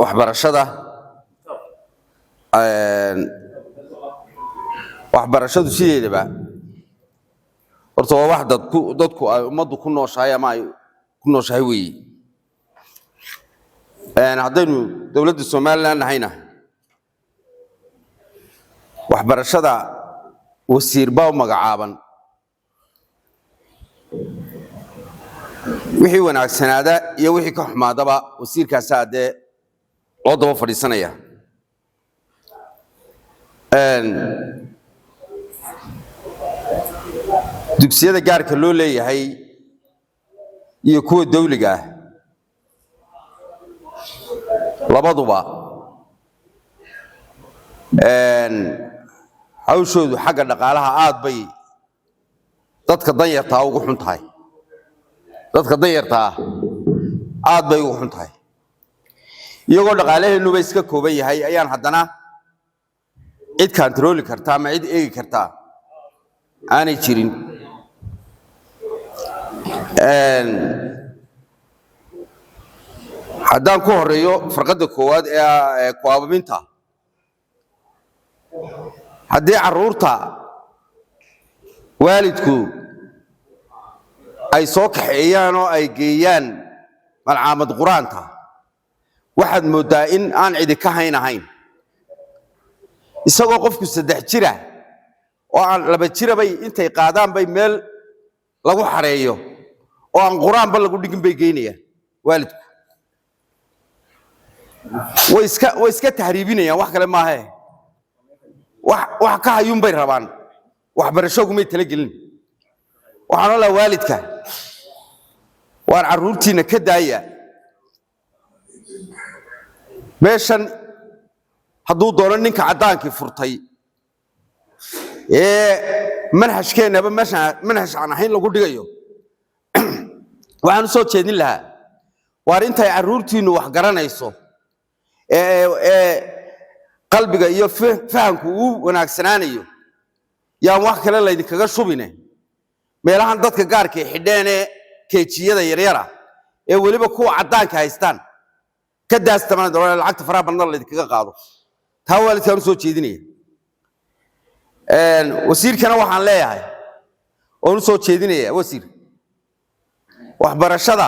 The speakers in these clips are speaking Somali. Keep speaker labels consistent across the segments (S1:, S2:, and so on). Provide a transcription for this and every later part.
S1: Waxbarashada, waxbarashadu sideedaba horta waa wax dadku ay ummaddu ku nooshahay ama ay ku nooshahay weeye. Haddaynu dowladda Somaliland nahayna, waxbarashada wasiir baa u magacaaban. Wixii wanaagsanaada iyo wixii ka xumaadaba wasiirkaasaa dee loo daba fadhiisanaya. Dugsiyada gaarka loo leeyahay iyo kuwa dawliga ah labaduba hawshoodu xagga dhaqaalaha aad bay dadka danyartaa ugu xun tahay. Dadka danyartaa aad bay ugu xun tahay. Iyagoo dhaqaalaheennuba iska kooban yahay ayaan haddana cid kantarooli kartaa ama cid eegi kartaa aanay jirin. Haddaan ku horeeyo farqadda koowaad ee ku-abaabinta, haddii carruurta waalidku ay soo kaxeeyaan oo ay geeyaan malcaamad qur-aanta, waxaad mooddaa in aan cidi ka hayn ahayn. Isagoo qofku 3 jira oo aan 2 jirabay intay qaadaan bay meel lagu xareeyo oo aan qur-aanba lagu dhigin bay geynayaan waalidku. Way iska tahriibinayaan, wax kale maahe. Wax ka hayuun bay rabaan, waxbarasho kumay talagelin. Waxaan olaa waalidka, waan carruurtiinna ka daaya meeshan. Hadduu doono ninka caddaankii furtay ee manhajkeennaba manhaj aan ahayn lagu dhigayo, waxaan u soo jeedin lahaa, waar intay carruurtiinnu wax garanayso ee qalbiga iyo fahamku uu wanaagsanaanayo, yaan wax kale laydinkaga shubine, meelahan dadka gaarka xidheenee keejiyada yaryara ee weliba kuwa caddaanka haystaan ka daastamana doona, lacagta faraha badna laydinkaga qaado. Taa waalidkaan u soo jeedinaya. Wasiirkana waxaan leeyahay oon u soo jeedinaya, wasiir, waxbarashada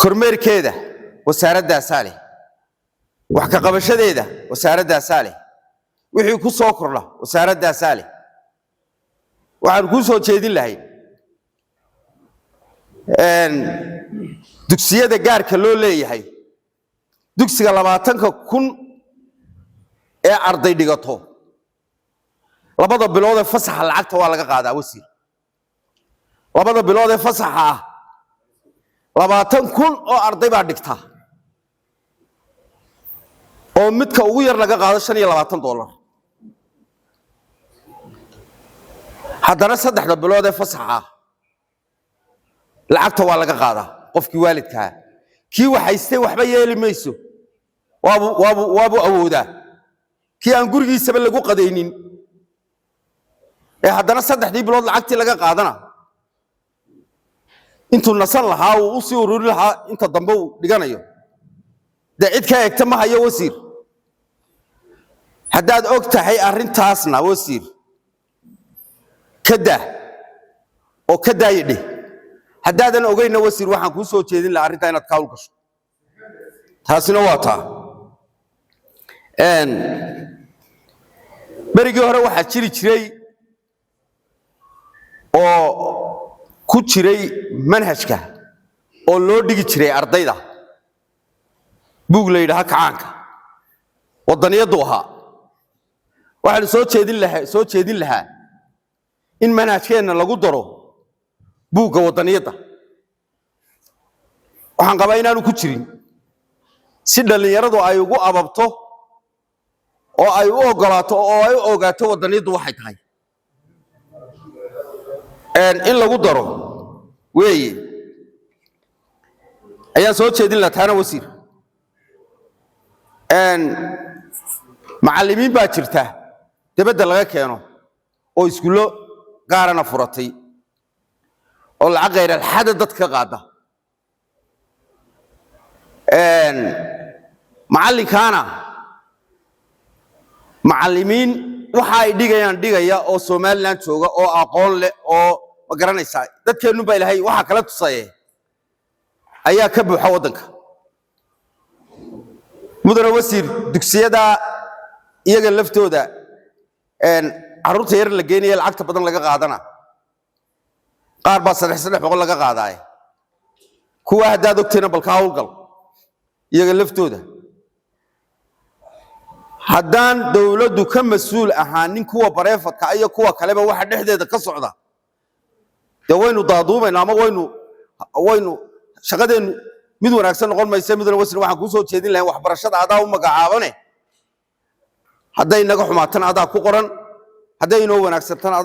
S1: kormeerkeeda wasaaraddaasaa leh, wax ka qabashadeeda wasaaraddaasaa leh, wixii ku soo kordha wasaaraddaasaa leh. Waxaan kuu soo jeedin lahay, dugsiyada gaarka loo leeyahay, dugsiga 20,000 ee arday dhigato, 2da bilood ee fasaxa lacagta waa laga qaadaa, wasiir. 2da bilood ee fasaxa ah 20,000 oo arday baa dhigta, oo midka ugu yar laga qaado $25. Haddana 3da bilood ee fasaxa ah lacagta waa laga qaadaa qofkii waalidkaa. Kii wax haystay waxba yeeli mayso, waabuu awoodaa. Kii aan gurigiisaba lagu qadaynin ee haddana 3dii bilood lacagtii laga qaadana, intuu nasan lahaa uu u sii ururin lahaa inta dambe uu dhiganayo, dee cid ka eegta ma hayo. Wasiir, haddaad og tahay arrintaasna, wasiir, ka daa oo ka daaya dheh. Haddaadan ogeynna, wasiir, waxaan kuu soo jeedin lahaa arrintaa inaad ka hawl gasho. Taasina waa taa. Berigii hore waxaa jiri jiray oo ku jiray manhajka oo loo dhigi jiray ardayda buug la yidhaha Kacaanka, waddaniyaddu ahaa. Waxaanu soo jeedin lahaa in manhajkeenna lagu daro buugga waddaniyadda. Waxaan qabaa inaanu ku jirin, si dhallinyaradu ay ugu ababto oo ay u oggolaato oo ay u ogaato waddaniyaddu waxay tahay. In lagu daro weeye ayaan soo jeedin lahaa taana, wasiir. Macallimiin baa jirta debadda laga keeno oo iskuullo gaarana furatay oo lacag khayralxada dadka ka qaada. Macallinkaana macallimiin waxa ay dhigayaan dhigaya oo Somaliland jooga oo aqoon leh oo ma garanaysaa, dadkeennun baa Ilaahay waxaa kala tusaye ayaa ka buuxa waddanka. Mudane wasiir, dugsiyada iyaga laftooda carruurta yar la geenaya lacagta badan laga qaadana, qaar baa 300 laga qaadaaye. Kuwa haddaad ogtayna bal ka hawlgal iyaga laftooda. Haddaan dowladdu ka mas-uul ahaanin kuwa private-ka iyo kuwa kaleba waxa dhexdeeda ka socda, dee waynu daaduubayna ama waynu shaqadeennu mid wanaagsan noqon maysa. Mudane wasiir, waxaan kuu soo jeedin lahayn, waxbarashada adaa u magacaabane, hadday naga xumaatana adaa ku qoran, hadday inoo wanaagsantana.